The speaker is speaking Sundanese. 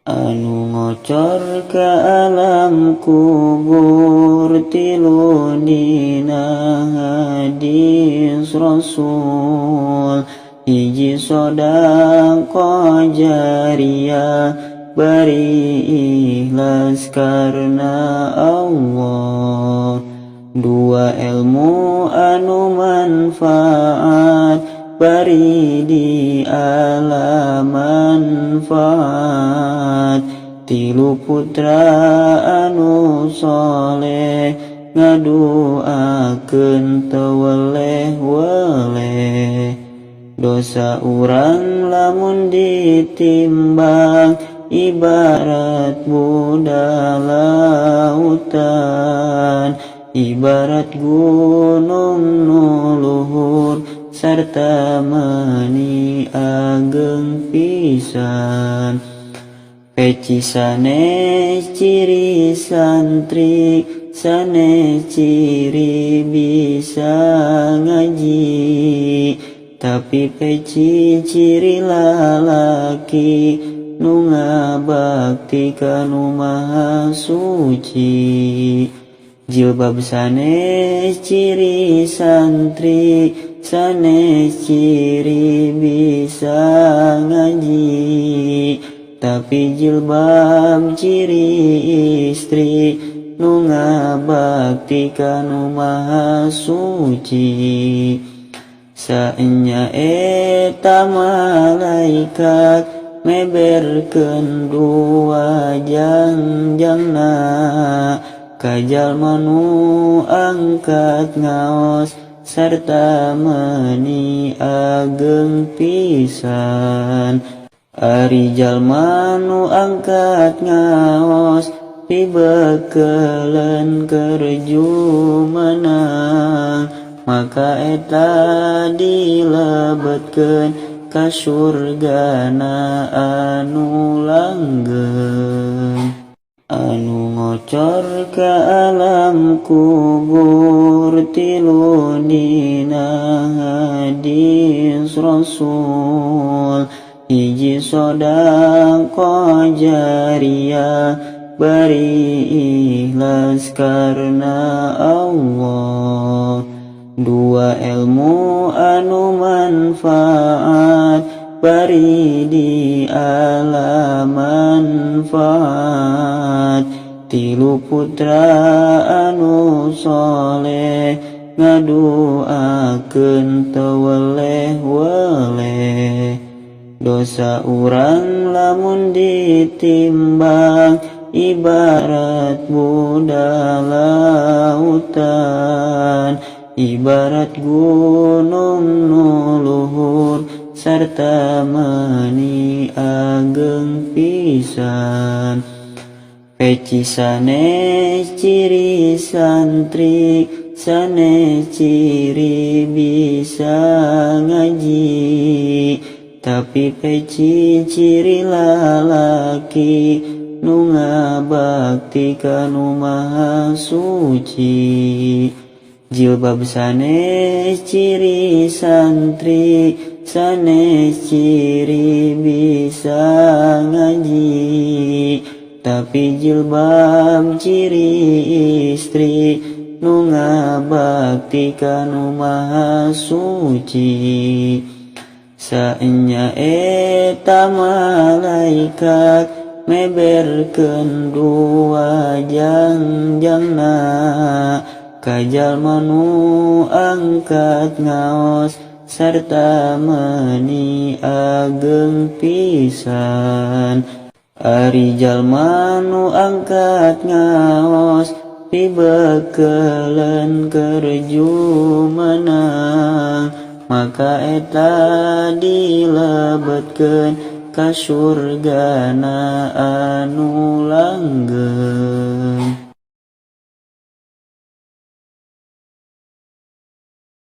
Anu ngocor ka alam kubur tilu dina hadis Rasul. Hiji, sodaqoh jariah bari ikhlas karena Allah. Dua, ilmu anu manfaat bari di alam manfaat. Tilu, putra anu soleh ngaduakeun teu weleh-weleh. Dosa urang lamun ditimbang ibarat budak lautan, ibarat gunung nu luhur sarta meuni ageng pisan. Peci sanes ciri santri, sanes ciri bisa ngaji, tapi peci ciri lalaki nu ngabakti ka Nu Maha Suci. Jilbab sanes ciri santri, sanes ciri bisa ngaji, tapi jilbab ciri istri nu ngabakti ka Nu Maha Suci. Saenya eta malaikat meberkeun dua jangjangna ka jalma nu angkat ngaos sarta meuni ageng pisan. Ari jalma nu angkat ngaos pibekeleun keur jumenang, maka eta dilebetkeun ka surgana anu langgeng. Anu ngocor ka alam kubur tilu dina hadis Rasul. Hiji, sodaqoh jariah bari ikhlas karena Allah. Dua, ilmu anu manfaat bari di alam manfaat. Tilu, putra anu soleh ngaduakeun teu weleh-weleh. Dosa urang lamun ditimbang ibarat budak lautan, ibarat gunung nu luhur sarta meuni ageng pisan. Peci sanes ciri santri, sanes ciri bisa ngaji, tapi peci ciri lalaki nu ngabakti ka Nu Maha Suci. Jilbab sanes ciri santri, sanes ciri bisa ngaji, tapi jilbab ciri istri nu ngabakti ka Nu Maha Suci. Saenya eta malaikat meberkeun dua jangjangna ka jalma nu angkat ngaos sarta meuni ageng pisan. Ari jalma nu angkat ngaos pibekeleun keur jumenang, maka eta dilebetkeun ka surgana anu langgeng.